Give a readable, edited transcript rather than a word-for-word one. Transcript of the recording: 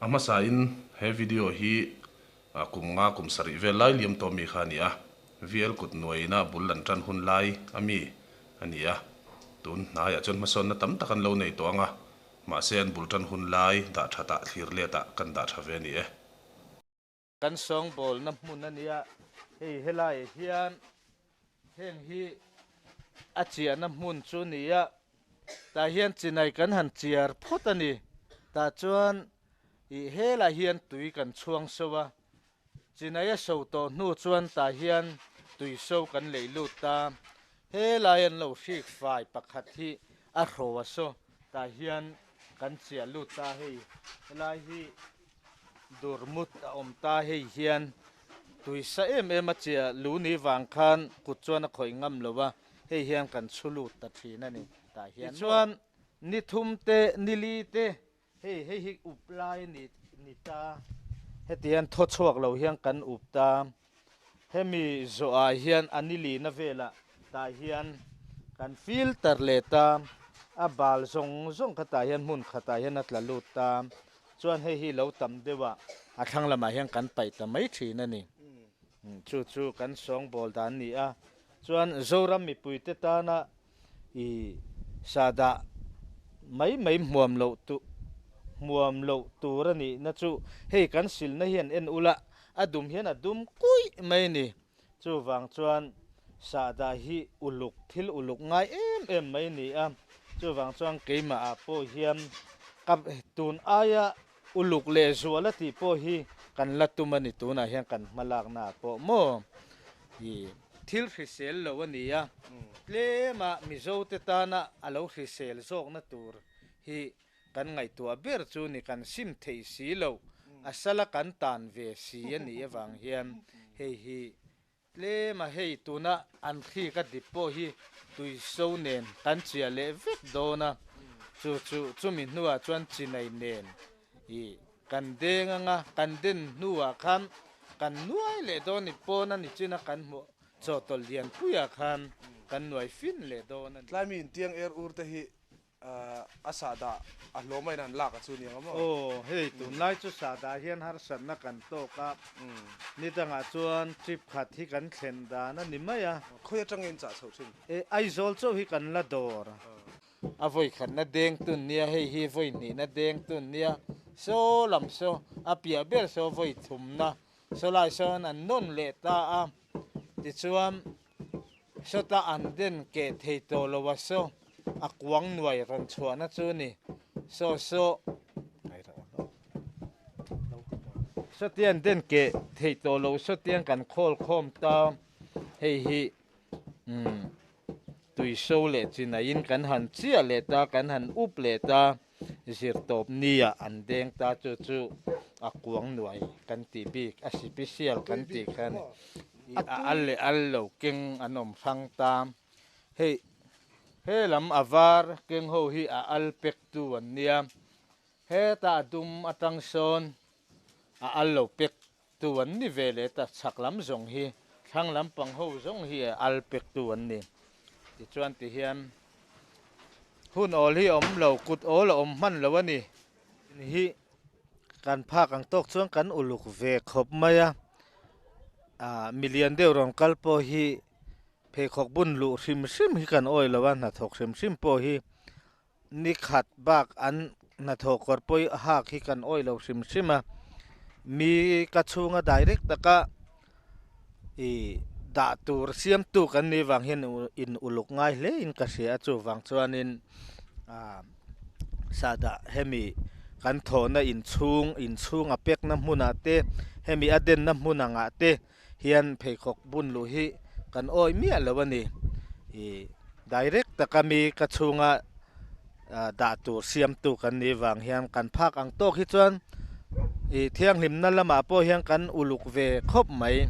A hmasain he video hi kum nga kum sarih vel lai liam tawh mi kha a ni a, VL kut nuaina bul an tan hun lai a mi a ni a, tun hnaiah chuan hmasawnna tam tak an lo nei tawh ang a, mahse an bul tan hun lai dah thatah thlir letah kan dah tha ve a ni e. Kan sawngbawlna hmun a nia, hei helaiah hian heng hi a chiahna hmun chu a ni a, tah hian chinai kan han chiar phawt a ni, tah chuan ih helaiah hian tui kan chhuang so a, chinai a so tawh hnu chuan tah hian tui so kan lei lut ta, helai an lo hrik fai pakhat hi a hraw a so, tah hian kan chiah lut ta hei helai hi. Durmut a awm ta hei hian tuisa em em a chiah lu ni vang khan kut chuan a khawih ngam lo a, hei hian kan chhu lut ta thin a ni tah hian tichuan ni thum te ni li te hei hei hi up lai ni ni ta heti hian thaw chhuak lo hian kan up ta hemi zawh ah hian a ni lina velah tah hian kan filter leh ta a bal zawng zawng kha tah hian hmun khatah hian a tla lut ta. Chuan hei hi lo tam deuh a, a thlang lamah hian kan paih ta mai thin a ni. Chu chu kan sawngbawl dan a ni a. Chuan Zoram mipuite tana i sahdah mai mai hmuam loh tu hmuam loh tur a nihna chu hei kan silna hian en ula a dum hian a dum kuih mai a ni. Chuvang chuan sahdah hi uluk thil uluk ngai em em mai a ni a, chuvang chuan keimah ah pawh hian ka tun aia uluk leh zual a tih pawh hi kan la tum a ni tunah hian kan hma lakna ah pawh maw i thil hrisel lo a ni a, tlema Mizo te tana a lo hrisel zawkna tur hi Kan ngaihtuah ber chu ni kan sim theih si loh, a sala kan tan ve si a nih avang hian hei hi tlem a hei tuna an hri ka dip pawh hi tuiso nen kan chiah leh vek dawn a, chu chu chumi hnuah chuan chinai nen i kan deng anga kan den hnuah khan kan nuai leh dawn ni pawn a ni china kan hmuh chawhtawlh lianpuiah khan kan nuai fin leh dawn a ni. Tlaimi intiang er ur te hi A sahdah a hlawm a in an lak a chu ni ang a maw? Aw, hei tunlai chu sahdah hian harsatna kan tawk a, nidangah chuan trip khat hi kan thlen dan a ni mai a. Khawi atangin chah chhoh thin? E, Aizawl chauh hi kan la dawr. A vawi khatna deng tun nia, hei hi vawi hnihna deng tun nia, saw lam saw, a piah ber saw vawi thumna, saw lai sawn an nawn leh ta a, tichuan Sawta an den keh thei tawh lo a saw a kuang nuai rawn chhuahna chu ni. Saw saw Sawtia an den keh thei tawh lo sawtiang kan khawl khawm ta hei hi umm tuiso leh chinaiin kan han chiah leh ta kan han up leh ta zirtawp nia an deng ta chu chu a kuang nuai kan tih bik a sipisial kan tih kha a ni. A al leh al lo keng an awm hrang ta. Hei he lam a var keng ho hi a al pek tu an nia. Heta a dum atang sawn a al lo pek tu an ni ve leh ta chhak lam zawng hi thlang lampang ho zawng hi a al pek tu an ni. Tichuan ti hian hun awl hi a awm lo kut awl a awm hman lo a ni. Hi kan phak ang tawk chuan kan uluk ve khawp mai a, ah milian deuh rawn kal pawh hi pheikhawk bun luh hrim hrim hi kan awih lo a, hnathawk hrim hrim pawh hi ni khat bak an hnathawh kawr pawh hi hak hi kan awih lo hrim hrim a, mi ka chhunga direct taka ih dah tur siamtu kan nih vang hian in uluk ngai hle in ka hria a chuvang chuanin ah sahdah hemi kan thawhna inchhung inchhung a pekna hmunah te hemi a denna hmun angah te hian pheikhawk bun luh hi kan awih miah lo a ni ih direct taka mi ka chhunga ah dah tur siamtu kan nih vang hian kan phak ang tawk hi chuan ih thianghlimna lamah pawh hian kan uluk ve khawp mai.